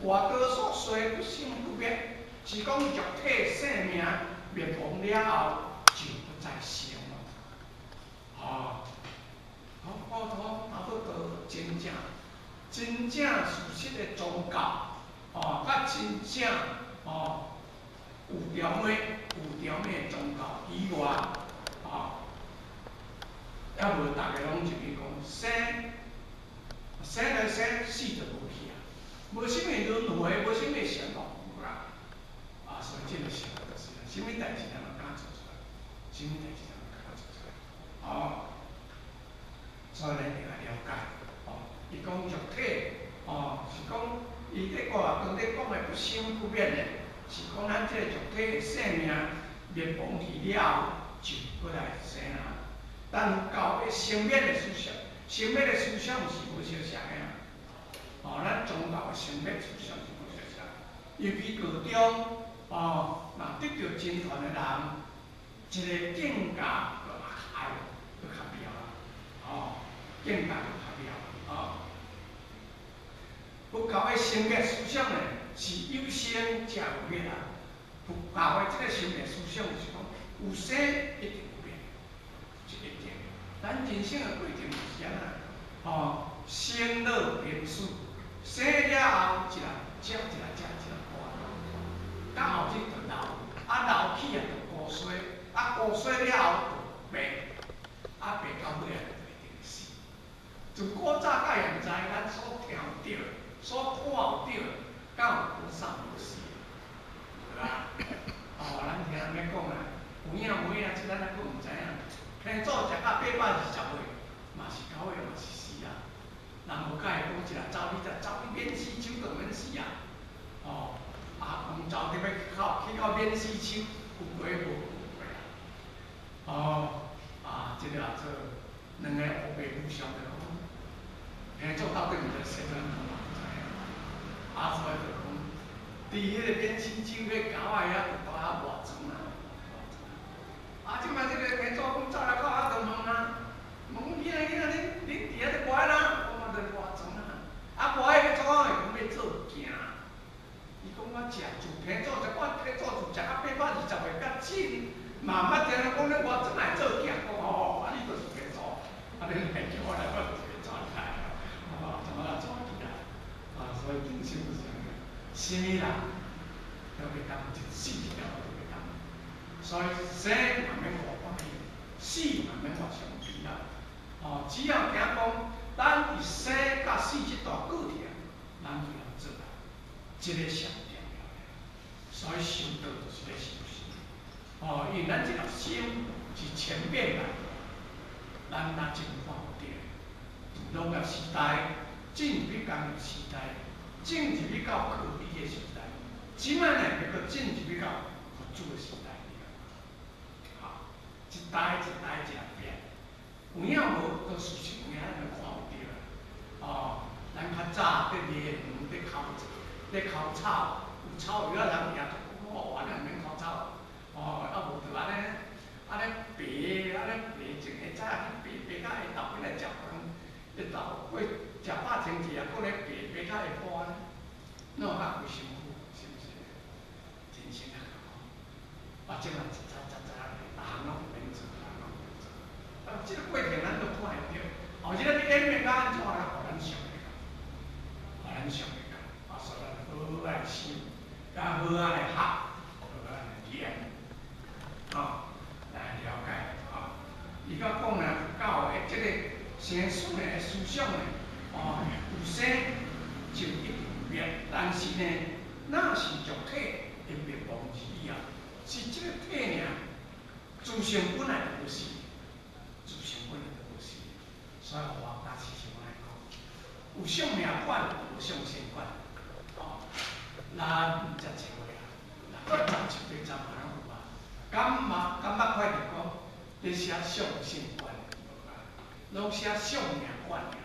外道所說不生不滅，是講肉體生命滅亡了後就不再生咯。哦，好，好，好，差不多真正真正事實的宗教，哦，佮真正哦有條尾有條尾的宗教以外，哦，抑無逐家攏入去講生，生來生，死就無去啊，無啥物輪迴，無啥物善惡無啦。啊，所以這個時候就是，啥物代誌咱嘛敢做出來，啥物代誌咱嘛敢做出來，哦，所以咱一定愛了解，哦，伊講肉體，哦，是講伊咧講當咧講的不生不滅的，是講咱這個肉體的生命滅亡去了後，就閣來生啊。但佛教的生滅的思想，生滅的思想是無相像的啊。哦，咱宗教的生滅思想是無相像，尤其高中，哦，若得著真傳的人，一個境界就較就較妙啦，哦，境界就較妙，哦。佛教的生滅思想呢，是有生才有滅啊。佛教的這個生滅思想是講，有生一定有滅，是一定。咱人生的過程就是按呢，哦，生老病死，生了後一人接一個接一個大，到後日就老，啊老去啊就孤衰，啊孤衰了後就病，啊病到尾啊就一定死。自古早到現在，咱所聽著、所看著，敢有多少無死？對吧？哦，咱聽人咧講啊，有影無影，這咱猶閣毋知影。天祖食到820歲，嘛是到尾嘛是死啊。人無佮意講一下走去，就走去免死手就免死啊。哦，啊，講走佇欲去到免死手，有過無？有過啊。哦，啊，這個啊做兩個烏白無常的講，天祖到底毋知生怎嘛毋知影。啊，所以就講，佇彼個免死手，彼狗仔遐就蹛遐活裝啊，啊，這擺這個天祖講走來到遐就問啊，問阮囝仔囝仔，恁恁佇遐咧跋啦？我嘛佇活裝啊，啊，跋欲創啥？伊講欲做鏡。伊講我食自天祖，食我天祖自食到820歲，甲真嘛毋捌聽人講咧活裝來做鏡，講哦，啊你就是天祖，啊你來叫我來，我就是天祖來，哦，怎啊怎起來？啊，所以人生就是按呢，啥物人都袂當一死一條都袂當，所以生嘛免予歡喜，死嘛免予傷悲啦。哦，只要聽講，咱佇生佮死這段過程，咱就要做啦，這個上重要的。所以修道就是咧修心。哦，因為咱這粒心是千變萬化，咱若真看有著，自農業時代進入去工業時代，進入去到科技的時代，這擺呢欲閣進入去到佛祖的時代。好，一代一代一變，有影無？都事實有影，咱就看有著啦。哦，咱較早佇犁園佇剾佇剾草，有草藥仔人也就講哦，按呢毋免剾草。哦，啊無就按呢，按呢爬，按呢爬，從下早去爬，爬到下晝欲來食飯，下晝過食飽清氣啊，閣咧爬爬到下晡按呢，弄甲規身軀，是毋是？人生啊，啊，這擺一早早早，逐項攏毋免做，逐項攏毋免做。啊，這個過程咱都看會著，後日你演變到按怎啊，予咱想會到，予咱想會到，啊，所以咱好好來修，佮好好來學，好好來練，哦，來了解，哦。伊閣講呢，佛教的這個生死的思想呢，哦，有生就一定有滅，但是呢，若是肉體的滅亡而已啊，是這個體爾，自性本來就無死，自性本來就無死，所以我加持像按呢講，有相命觀，無相身觀，哦，咱遮濟位啊，六十七八十嘛攏有啊，敢嘛感覺快著講，咧寫相身觀，無啊，攏寫相命觀爾。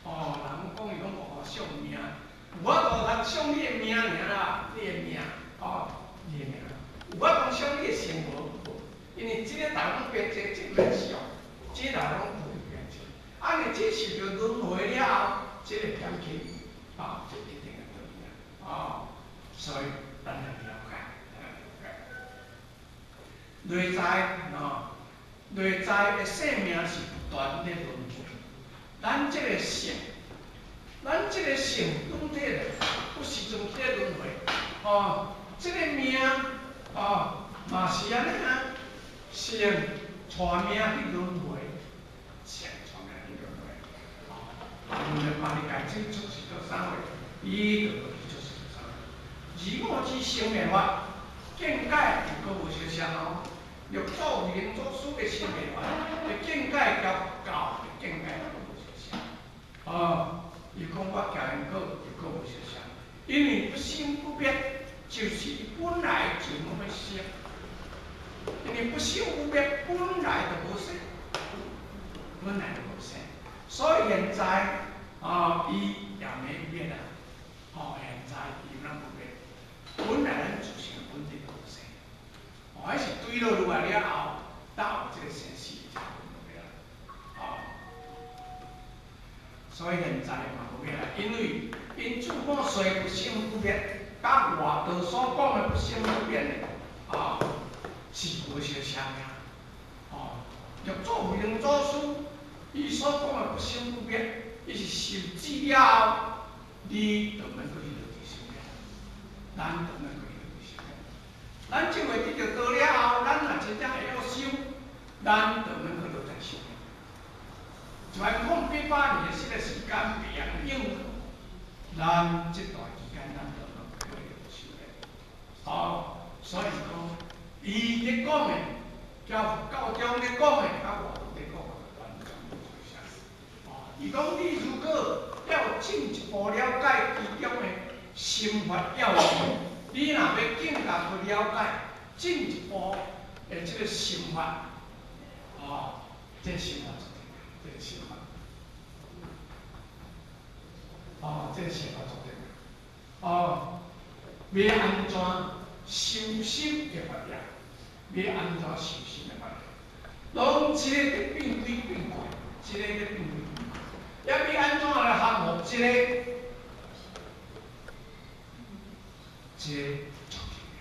哦，人講伊攏無相命，有法度通相你的命爾啦，你的命，哦，你的命，有法度相你的身無？因為這個大攏變這這免相，這個人攏不會變這，啊，你這受著輪迴了後，這個減輕，啊，就一定會轉去啊，啊。所以咱來了解，咱來了解。內在喏，內在的生命是不斷咧輪迴。咱這个性，咱這个性本體咧，有時陣去咧輪迴，哦，這个命，哦，嘛是按呢啊，性帶命去輪迴，性帶命去輪迴，哦，輪迴把你家己出世做啥貨，伊就去出世做啥貨。自我之生滅法，見解又閣無相像哦。六祖慧能祖師的生滅法，的見解佮教的見解閣無相像。哦，伊講我行因果又閣無相像，因為不生不滅，就是伊本來就無欲生。因為不生不滅，本來就無生，本來就無生，所以現在啊，伊也沒滅啊。哦，現在伊攏無滅，本來咱自性本體就無生。哦，彼是墜落落來了後，到這个生死才無滅啊。哦，所以現在嘛無滅啊，因為𪜶主講說不生不滅，佮外道所講的不生不滅的，啊，是無相像的。哦，六祖慧能祖師伊所講的不生不滅，伊是受智了後，你就免閣去落去生滅，咱就免閣去落去生滅。咱這回得著道了後，咱若真正會曉修，咱就免閣落再生滅。1万零800年的這个時間袂曉應付，咱這段期間咱就免閣去落修煉。哦，所以講，伊咧講的，佮佛教中咧講的，佮外道咧講的完全無相。哦，伊講你如果要進一步了解其中的心法要義，你若欲更加去了解進一步的這个心法，哦，這个心法足重要，這个心法，哦，這个心法足重要，哦，欲按怎修心的法要，欲按怎修心的法要，攏一个佇變鬼變怪，一個佇變鬼變怪，抑欲按怎來降服這个？這個足重要，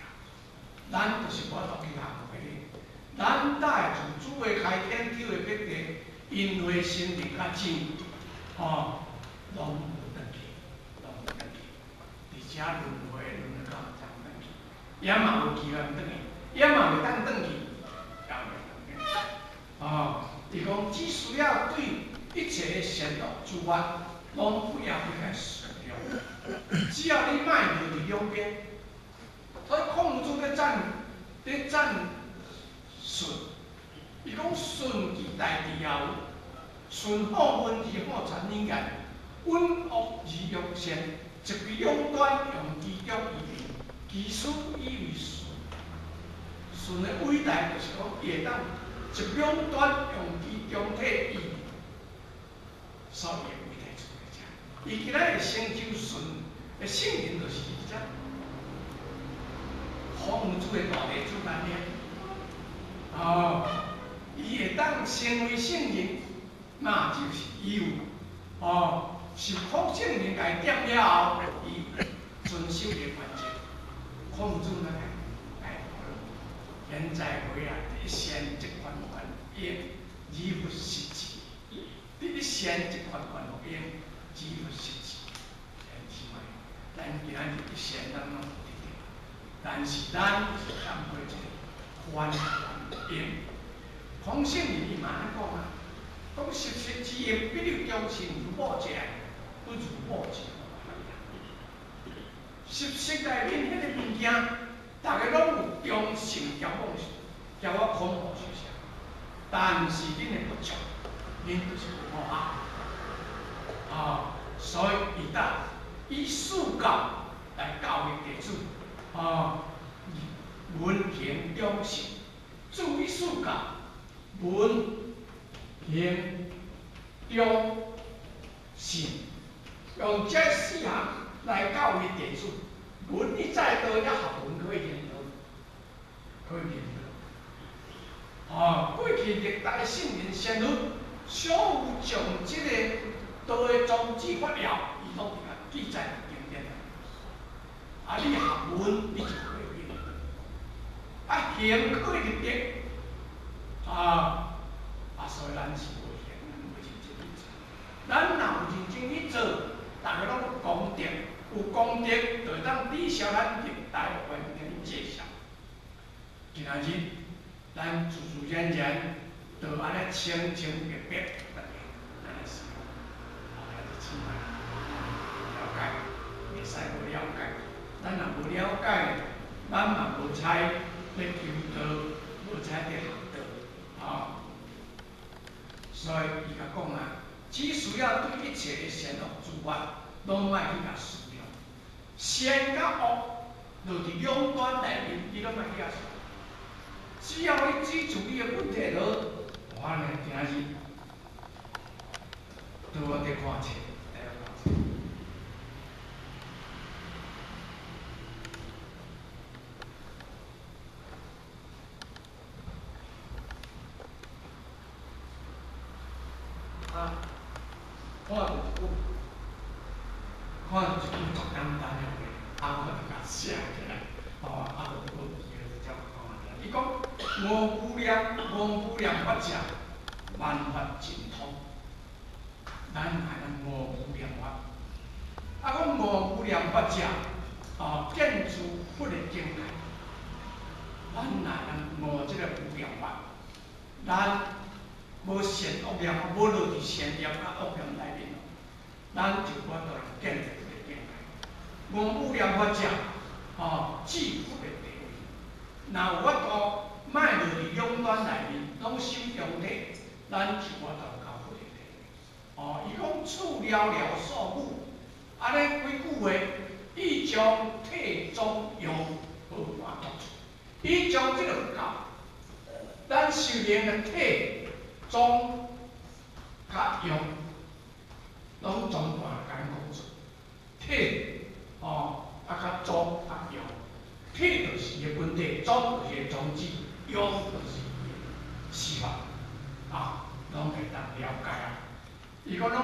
咱就是無法度去降服彼个。咱帶自主的開天丘的別地，因為心靈較靜，吼，攏無轉去，攏無轉去。佇遮輪迴輪到毋知轉去，也嘛無機會轉去，也嘛袂當轉去，也袂當轉去。哦，伊講只需要對一切善惡諸法，攏不要去共思量，只要你莫落佇兩邊。所以孔子咧讚，咧讚舜，伊講舜其大智也有，舜好文而好慚隱言，隱惡而用善，一彼兩端，用其中而變，其斯以為舜。舜的偉大就是講，伊會當一兩端用其中體意，所以伊的偉大就佇遮。伊今仔會成就舜的聖人，就是佇遮。孔子的大弟子安呢？哦，伊會當成為聖人，那就是伊有哦，受苦聖人共伊點了後，伊遵守伊的原則。孔子那個來，現在話啊，得一善則還還應，而不失志；得一善則還還應，而不失志。兄姊妹，咱今仔日一善咱攏有得著，但是咱是欠過一个還還應。孔聖人伊嘛按呢講啊，講十善之應，比如忠信如母者，不如母之。十善內面彼个物件，逐个攏有忠信交往，交我孔母相像，但是恁的不足，恁就是無好啊。哦，所以伊當以四教來教育弟子，哦，聞行忠信，注意四教，聞行忠信，用這四項來教育弟子。聞你再多，也學問可以研究，可以研究。哦，過去歷代聖人仙佛，所有將這个道的宗旨法要，伊攏佇遐記載佇經典內。啊，你學問你就會變。啊，行可以得，啊啊，所以咱是無閒，無認真去做。咱若有認真去做，逐家攏有功德，有功德就會當抵消咱歷代冤天債債。今仔日咱自自然然就按呢清清白白，逐家按呢使用，啊，兄弟姊妹了解，袂使無了解。咱若無了解，咱嘛無彩咧求道，無彩咧學道，啊。所以伊共講啊，只需要對一切的善惡諸法，攏莫去共思量。善佮惡，落佇兩端內面，你攏莫去共思量。只要你止住你的本體落，我呢今仔日拄我佇看冊，來看冊。啊，看著一句，看著一句足簡單的話，啊，我就共寫起來，哦，啊，就閣記得才講安呢。伊講無無量無無量法者，萬法盡通。咱愛咱無無量法，啊，講無無量法者，哦，見諸佛的境界。咱若能悟這個無量法，咱無善惡業，無落佇善業佮惡業內面，咱就有法度見佛的境界。無無量法者，哦，智佛的地位。若有法度，莫落佇兩端內面，攏守中體，咱就有法度到佛的地位。哦，伊講此寥寥數語，按呢幾句話，欲將體宗用和盤托出。伊將這個佛教，咱修煉的體、宗、佮用，攏全盤共講出。體，哦，啊佮宗啊用，體就是伊的本體，宗就是伊的宗旨，用就是伊的司法，啊，攏會當了解啊。伊講攏。